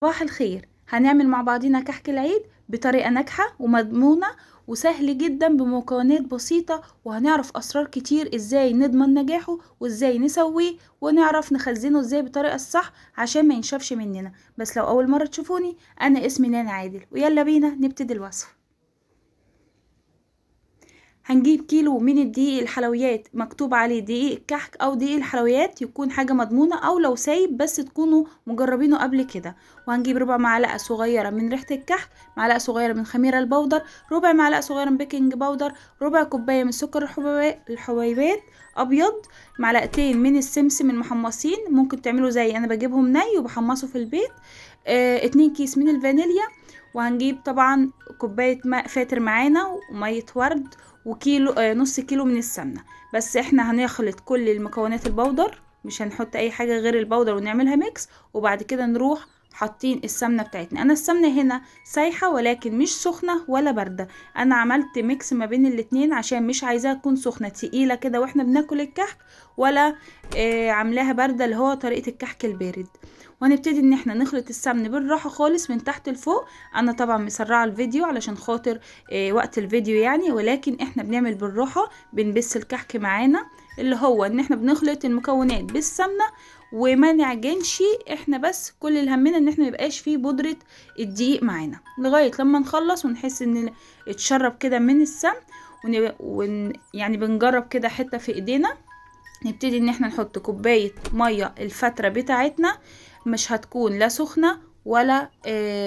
صباح الخير. هنعمل مع بعضينا كحك العيد بطريقة ناجحة ومضمونة وسهل جدا بمكونات بسيطة، وهنعرف أسرار كتير ازاي نضمن نجاحه وازاي نسويه ونعرف نخزنه ازاي بالطريقة الصح عشان ما ينشفش مننا. بس لو أول مرة تشوفوني، أنا اسمي نانا عادل، ويلا بينا نبتدي الوصفة. هنجيب كيلو من الدقيق الحلويات مكتوب عليه دقيق الكحك او دقيق الحلويات، يكون حاجة مضمونة او لو سايب بس تكونوا مجربينه قبل كده. وهنجيب ربع معلقة صغيرة من ريحة الكحك، معلقة صغيرة من خميرة البودر، ربع معلقة صغيرة من baking powder، ربع كوباية من سكر الحبيبات ابيض، معلقتين من السمسم المحمصين، ممكن تعملوا زي انا بجيبهم ني وبحمصه في البيت، 2 كيس من الفانيليا. وهنجيب طبعا كوباية ماء فاتر معانا ومية ورد وكيلو، نص كيلو من السمنة. بس احنا هنخلط كل المكونات البودر، مش هنحط اي حاجة غير البودر ونعملها mix، وبعد كده نروح حاطين السمنة بتاعتنا. انا السمنة هنا سايحة ولكن مش سخنة ولا باردة، انا عملت mix ما بين الاتنين عشان مش عايزاها تكون سخنة تقيلة كده واحنا بناكل الكحك، ولا عاملاها باردة اللي هو طريقة الكحك البارد. وهنبتدي ان احنا نخلط السمن بالراحة خالص من تحت لفوق. انا طبعا مسرعة الفيديو علشان خاطر وقت الفيديو يعني، ولكن احنا بنعمل بالراحة، بنبس الكحك معانا اللي هو ان احنا بنخلط المكونات بالسمنة وما نعجنش، احنا بس كل اللي همنا ان احنا ميبقاش فيه بودرة الدقيق معانا لغاية لما نخلص ونحس ان اتشرب كده من السمن، يعني بنجرب كده حتة في ايدينا. نبتدي ان احنا نحط كوباية مية الفترة بتاعتنا، مش هتكون لا سخنة ولا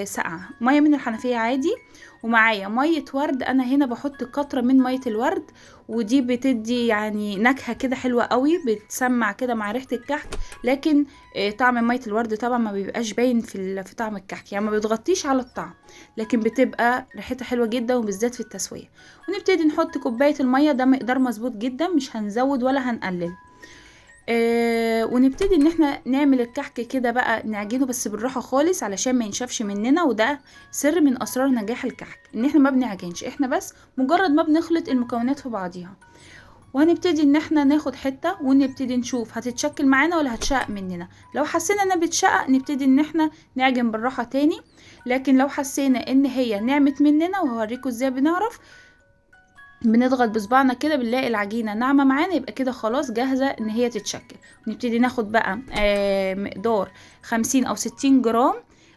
ساقعة، مية من الحنفية عادي. ومعايا مية ورد، انا هنا بحط قطرة من مية الورد، ودي بتدي يعني نكهة كده حلوة قوي، بتسمع كده مع ريحة الكحك، لكن طعم مية الورد طبعا ما بيبقاش باين في طعم الكحك، يعني ما بتغطيش على الطعم، لكن بتبقى ريحتها حلوة جدا وبالذات في التسوية. ونبتدي نحط كوباية المية، ده مقدار مظبوط جدا، مش هنزود ولا هنقلل. ونبتدي ان احنا نعمل الكحك كده بقى، نعجنه بس بالراحة خالص علشان ما ينشفش مننا، وده سر من اسرار نجاح الكحك، ان احنا ما بنعجنش، احنا بس مجرد ما بنخلط المكونات في بعضيها. وهنبتدي ان احنا ناخد حتة ونبتدي نشوف هتتشكل معانا ولا هتشقق مننا. لو حسينا انها بتشقق نبتدي ان احنا نعجن بالراحة تاني، لكن لو حسينا ان هي نعمت مننا، وهوريكم ازاي بنعرف، بنضغط بصبعنا كده بنلاقي العجينة ناعمة معانا، يبقى كده خلاص جاهزة ان هي تتشكل. نبتدي ناخد بقى مقدار 50 او 60 جرام،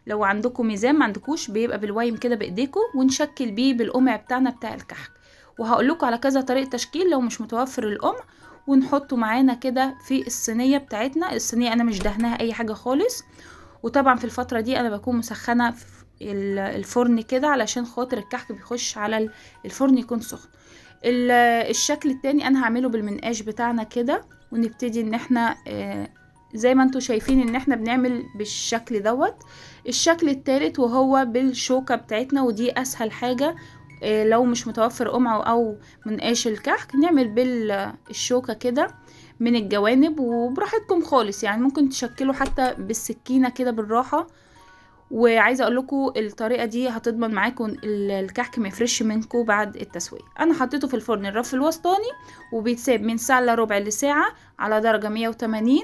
لو عندكم ميزان، ما عندكوش بيبقى بالوايم كده بايديكم، ونشكل بيه بالقمع بتاعنا بتاع الكحك. وهقول لكم على كذا طريقة تشكيل لو مش متوفر القمع. ونحطه معانا كده في الصينية بتاعتنا. الصينية انا مش دهناها اي حاجة خالص، وطبعا في الفترة دي انا بكون مسخنة في الفرن كده علشان خاطر الكحك بيخش على الفرن يكون سخن. الشكل التاني انا هعمله بالمنقاش بتاعنا كده، ونبتدي ان احنا زي ما انتوا شايفين ان احنا بنعمل بالشكل دوت. الشكل التالت وهو بالشوكة بتاعتنا، ودي اسهل حاجة، لو مش متوفر قمع او منقاش الكحك نعمل بالشوكة كده من الجوانب، وبراحتكم خالص، يعني ممكن تشكلوا حتى بالسكينة كده بالراحة. وعايزه اقول لكم الطريقة دي هتضمن معاكم الكحك ما يفرش منكم بعد التسوية. انا حطيته في الفرن الرف الوسطاني، وبيتساب من ساعة الا ربع لساعة على درجه 180،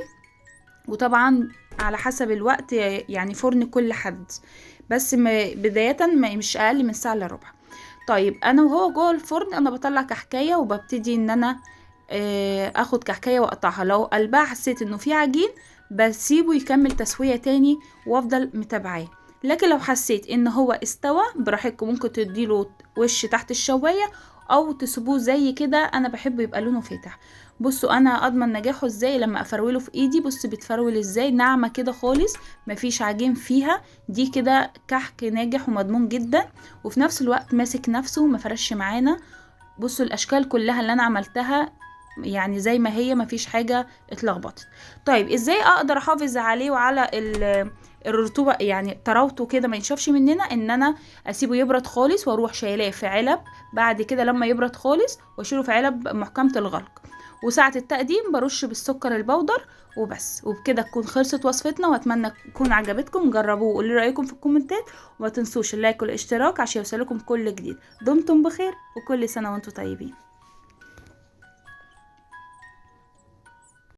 وطبعا على حسب الوقت يعني فرن كل حد، بس بداية مش اقل من ساعة الا ربع. طيب انا وهو جوه الفرن انا بطلع كحكايه، وببتدي ان انا اخد كحكايه واقطعها. لو قلبها حسيت انه في عجين بسيبه يكمل تسويه تاني وافضل متابعاه، لكن لو حسيت ان هو استوى براحتكم ممكن تديله وش تحت الشوايه او تسيبوه زي كده، انا بحبه يبقى لونه فاتح. بصوا انا اضمن نجاحه ازاي لما افروله في ايدي، بصوا بيتفرول ازاي، ناعمة كده خالص مفيش عجين فيها. دي كده كحك ناجح ومضمون جدا، وفي نفس الوقت ماسك نفسه وما فرش معانا. بصوا الاشكال كلها اللي انا عملتها يعني زي ما هي، مفيش حاجة اتلخبطت. طيب ازاي اقدر احافظ عليه وعلى الرطوبة، يعني طراوته كده ما ينشفش مننا؟ ان انا اسيبه يبرد خالص واروح شايلاه في علب، بعد كده لما يبرد خالص واشيله في علب محكمة الغلق، وساعة التقديم برش بالسكر البودر وبس. وبكده تكون خلصت وصفتنا، واتمنى تكون عجبتكم. جربوه وقولوا رايكم في الكومنتات، وما تنسوش ال like والاشتراك عشان يوصلكم كل جديد. دمتم بخير وكل سنة وانتم طيبين.